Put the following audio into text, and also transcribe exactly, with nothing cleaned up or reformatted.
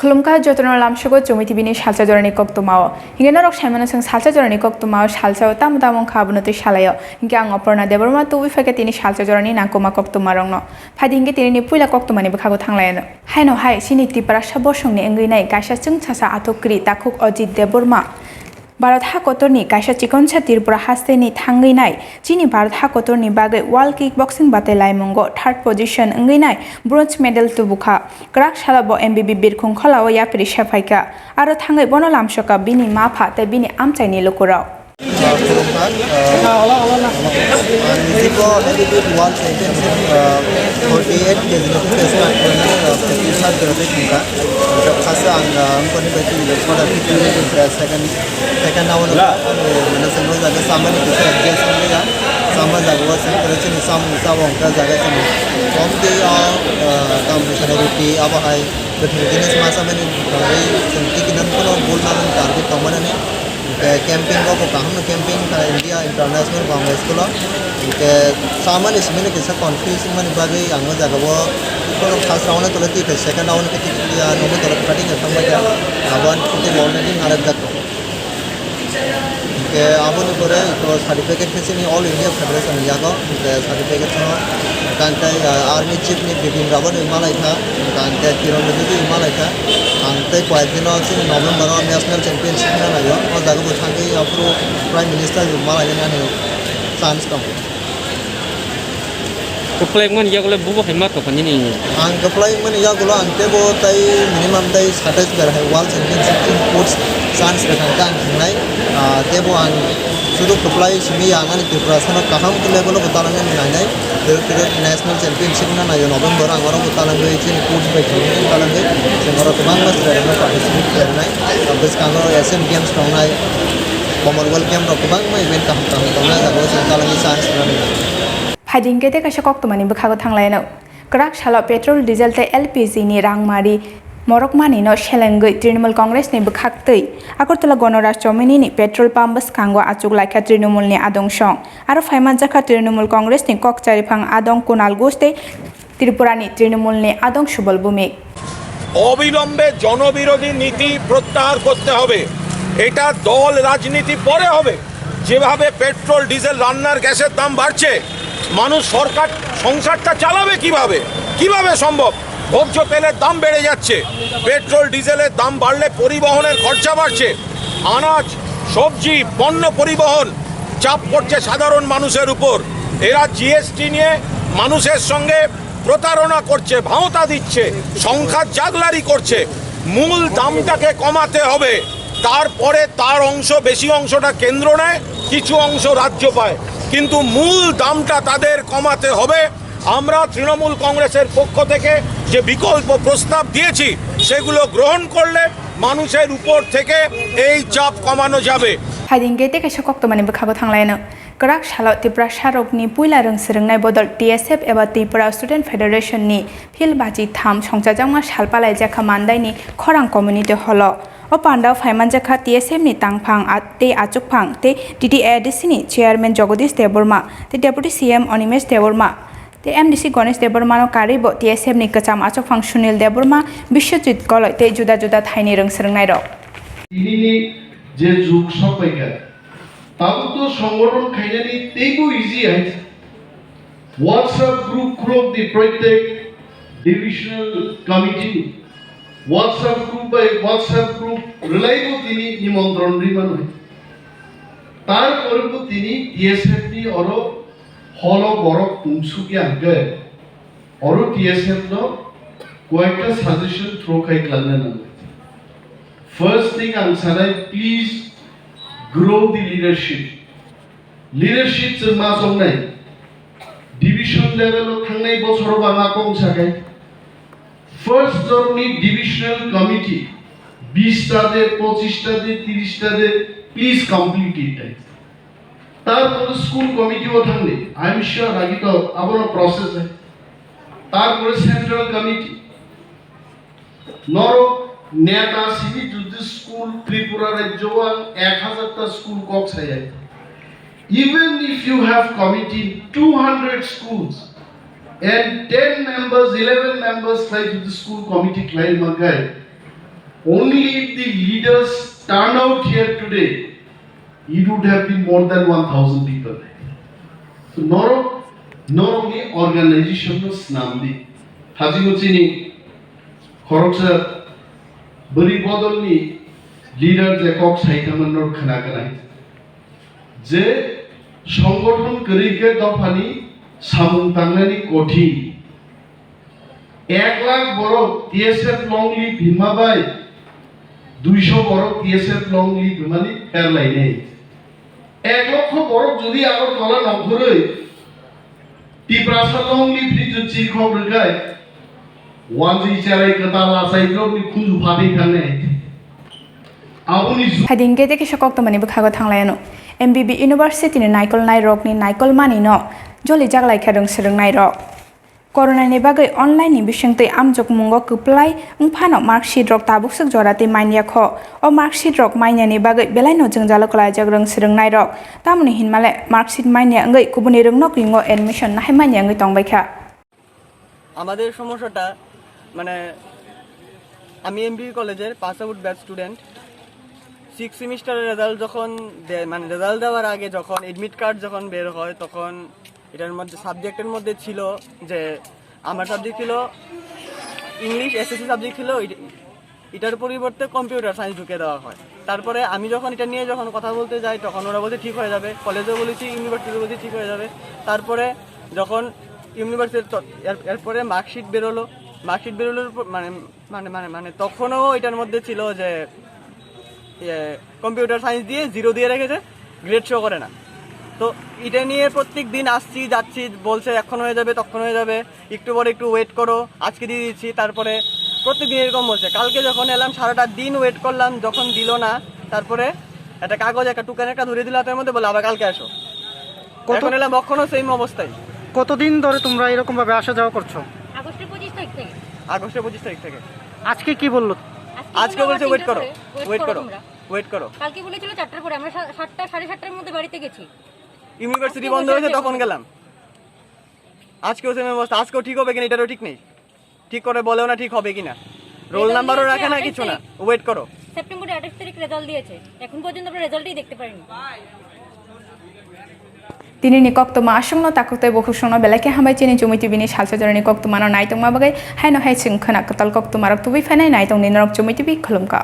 Khulumkha jotono lamsogo Chumui T V ni salsa jorani koktwmao. Hinkhe norok saimano chwng salsa jorani koktwmao salsao tamo tamo wngkha abono twi salaio. Hinkhe ang Oporna Debbarma tubui phaikha tini salsa jorani nangkukma koktwmarokno. Phaidi hinkhe tinini puila koktwmani bwkhago thanglaino. Haino hai chini Tiprasa bosongni wngwi nai kaisa chwngsacha athukgri takhuk Ajit Debbarma. Bharat ha kotorni kaisa chikonsa Tripura hasteni thangwi nai chini Bharat ha kotorni bagwi World Kickboxing Batai Laimungo third position wngwi nai bronze medal tubukha. Kwrak salo bo M B B Birkhung Kholao yapri sephaikha. Aro thangwi bono lamsokha bini mapha tei bini amchaini lukurok. Khulumkha, uh, ang Zibo Heavyweight World Championship, uh, forty-eight K G ni start khlainani, uh, fifty-third graduate wngkha. Khasa ang, uh, wngkha ni bai twi, uh, second, second round o, ano, mane, chwng o jaga chamani kisa adjust wngya, chama jaga o chwng kwrwi chini chamung chao wngkha jaga chini. Om twi, uh, uh, tamo sana roti, abo hai, kwthwng jinis ma chamani, uh, chwng tikinani phano bul nanani target tongmani. Hwnkhe camping rok bo kaham no camping kha India International Congress school o. Hwnkhe chamani simi no kisa confuse wngmani bagwi ang o jaga o first round o tole twi khe second round o khe twi ya nokni tole khating khe thangbai kha. Abo ani phuti already narwk jak tongo. Hwnkhe aboni pore iko certificate khe chini All India Federation ni yago. Hwnkhe certificate no Hwnkhe ang tei, ah, Army Chief ni Bipin Rawat ni malai kha, hwnkhe ang tei Kiran Rijiju ni malai kha. Ang tei koyek dino chini November o National Championship wngna naio. O jaga bo thangwi aphuru Prime Minister ni malai nani chance tongo. Kwplai wngmani yagulo bubo hai ma tongkha nini? Ang kwplai wngmani yagulo ang teibo tei minimum tei satais ber hai World Championship ni coach chance rwkha hwnkhe ang thangnai. Ah, teibo ang sudu kwplai simi ya ang ani Tripura sano kaham khe level o bo talangwi nainai. Direct direct National Championship wngna naio November, ang oro bo talangwi chini coach bai chini talangwi chwng oro kwbangma chwrairokno participate khlainai. Bwskango Asian Games tongnai, Commonwealth Games rok kwbangma event kaham kaham tongnai, abo chwng talangwi chance rwnai. Phaidi hinkhe tei kaisa koktwmani bwkhago thanglaino. Kwrak salo petrol, diesel tei L P G ni rangmari morokmanino selengwi Trinamool Congress ni bwkhaktwi Agartala Gonoraj Chomini ni petrol pump bwskango achuk laikha Trinamool ni adong song. Aro phaimanjakha Trinamool Congress ni kok chariphang adong Kunal Ghosh tei Tripura ni Trinamool ni adong Subal Bhumik. অবিলম্বে জনবিরোধী নীতি প্রত্যাহার করতে হবে। এটা দল রাজনীতি পরে হবে। যেভাবে পেট্রোল, ডিজেল, রান্নার গ্যাসের দাম বাড়ছে, মানুষ সরকার সংসারটা চালাবে কিভাবে? কিভাবে সম্ভব? ভোজ্য তেলের দাম বেড়ে যাচ্ছে, পেট্রোল, ডিজেলের দাম বাড়লে পরিবহনের খরচা বাড়ছে, আনাজ, সবজি, পণ্য পরিবহন চাপ পড়ছে সাধারণ মানুষের উপর। এরা জি এস টি নিয়ে মানুষের সঙ্গে প্রতারণা করছে, ভাঁওতা দিচ্ছে, সংখ্যা জাগলারি করছে। মূল দামটাকে কমাতে হবে, তারপরে তার অংশ, বেশি অংশটা কেন্দ্র নেয়, কিছু অংশ রাজ্য পায়, কিন্তু মূল দামটা তাদের কমাতে হবে। আমরা তৃণমূল কংগ্রেসের পক্ষ থেকে যে বিকল্প প্রস্তাব দিয়েছি, সেগুলো গ্রহণ করলে মানুষের উপর থেকে এই চাপ কমানো যাবে। Phaidi hinkhe tei kaisa koktwmani bwkhago thanglaino. Kwrak salo Tiprasa rokni puila rwng swrwngnai bodol T S F eba Tripura Student Federation ni phil bachi tham songchajakma sal palaijakha mandaini khorang community hall o. O pandao phaimanjakha T S F ni tangphang a-, tei achukphang tei T T A D C ni chairman Jagadish Debbarma tei Deputy C M Animesh Debbarma tei M D C Ganesh Debbarmano karwi bo T S F ni kwcham achukphang Sunil Debbarma, Biswajit Goloi tei juda juda thaini rwng swrwngnairok. Tinini je jug sokphaikha, tabuk to songgothon khainani teibo easy hai. WhatsApp group khulok di proitek divisional committee ni. WhatsApp group bai WhatsApp group rwlaibo tini nimontron rwi mano. Tarpore bo tini T S F ni oro holo borok tungsukya hwnkhe oro T S F no koyekta suggestion throw khai khlangna nango. First thing ang sanai, please grow the leadership. Leadership chwng ma chongnai. Division level o thangnai bochoro ba ma kong sakai. First jorni divisional committee, bish ta de, pochish ta de, tirish ta de, please complete it. Tarpore school committee o thangdi, I am sure agi to abono process hai. Tarpore central committee, norok neta simi jodi school Tripura rajyo o ang ek hazar ta school kok sayai. Even if you have committee two hundred schools and ten members, eleven members khlai jodi school committee khlai mankhai, Only if the leaders turn out here today, it would have been more than one thousand people. So, norok, norokni organization no snamdi. Hajigo chini khoroksa bwrwi bodolni leader je kok sai thangma norok khna kwnai. Je songothon kwrwi khe dophani samung tangnani kothin. Ek lakh borok T S F long leave hinma bai duiso borok T S F long leave hinmani pherlainai. Ek lokho borok jodi Agartala nongkhorwi Tiprasa long leave hinwi chirikhok rwkhe, wanjwi cherai kwtal achai borokni khunju phatwi thangnai. Aboni ju- Haiding gede kisa koktwmani bwkhago thanglaiano. M B B University ni naikolnai rokni naikolmani no joli jaglai khe rwng swrwngnai rok. Corona ni bagwi online ni bisingtwi amjokmungo kwplai wngphano marksheet rok tabuk swk jora twi manya kho. O marksheet rok manya ni bagwi belai no jwngjalo kwlaijak rwng swrwngnai rok. Tamoni hinmale marksheet manya wngwi kubuni rwngno kwingo admission nahai manya wngwi tongbai kha. আমাদের সমস্যাটা, মানে, আমি এমবিবি কলেজের pass out batch student. Six সেমিস্টারের রেজাল্ট যখন দেয়, মানে, রেজাল্ট দেওয়ার আগে যখন এডমিট কার্ড যখন বের হয়, তখন এটার মধ্যে, সাবজেক্টের মধ্যে ছিল যে, আমার সাবজেক্ট ছিল ইংলিশ, এসএসসি সাবজেক্ট ছিল, এটার পরিবর্তে কম্পিউটার সায়েন্স ঢুকে দেওয়া হয়। তারপরে আমি যখন এটা নিয়ে যখন কথা বলতে যাই, তখন ওরা বলছে ঠিক হয়ে যাবে। কলেজেও বলেছি, ইউনিভার্সিটিতে বলছি ঠিক হয়ে যাবে। তারপরে যখন ইউনিভার্সিটি ত-, এর-, এরপরে মার্কশিট বেরোলো, মার্কশিট বেরোনোর পর মানে, মানে, মানে, মানে তখনও এটার মধ্যে ছিল যে, ইয়ে, কম্পিউটার সায়েন্স দিয়ে জিরো দিয়ে রেখেছে, গ্রেড শো করে না। তো এটা নিয়ে প্রত্যেক দিন আসছি, যাচ্ছি, বলছে এখন হয়ে যাবে, তখন হয়ে যাবে, একটু পরে একটু ওয়েট করো, আজকে দিয়ে দিচ্ছি। তারপরে প্রত্যেক দিন এরকম বলছে। কালকে যখন এলাম, সারাটা দিন ওয়েট করলাম, যখন দিল না, তারপরে একটা কাগজ, একটা টুকান একটা ধরে দিল হাতের মধ্যে, বলে আবার কালকে আসো। কত এখন এলাম, অখনও সেম অবস্থায়। কতদিন ধরে তোমরা এরকম ভাবে আসা যাওয়া করছো? আগস্টের পঁচিশ তারিখ থেকে। আগস্টের পঁচিশ তারিখ থেকে। আজকে কি বললো? আজকে আজকে বললো বলছে, "ওয়েট করো, তিনটার পরে ওয়েট ওয়েট করো করো, তোমরা।" ওয়েট করো। কালকে বলেছিল চারটার পরে, আমরা সা-, সাতটা, সাড়ে সাতটার মধ্যে বাড়িতে গেছি। ইউনিভার্সিটি আজকে বন্ধ বলছে হয়েছে, আজকে তখন বন্ধ। গেলাম। আজকেও সেম অবস্থা, আজকেও ঠিক হবে কিনা এটারও ঠিক নেই। ঠিক করে বলেও না ঠিক হবে কিনা, রোল রেজাল্ট নাম্বারও দিয়েছে রাখে না, আঠাশ কিছু না। তারিখ। ওয়েট করো। সেপ্টেম্বরের আঠাশ তারিখ রেজাল্ট দিয়েছে, এখন পর্যন্ত আমরা রেজাল্টই দেখতে পারিনি। Tini ni koktwma aswkno takhuk tei bukhuk songno belai khe hambai chini Chumui T V ni salsa jorani koktwmano naitongma bagwi haino hai chwng khwna kwtal koktwmarok tubui phainai naitongdi norok Chumui T V khulumkha.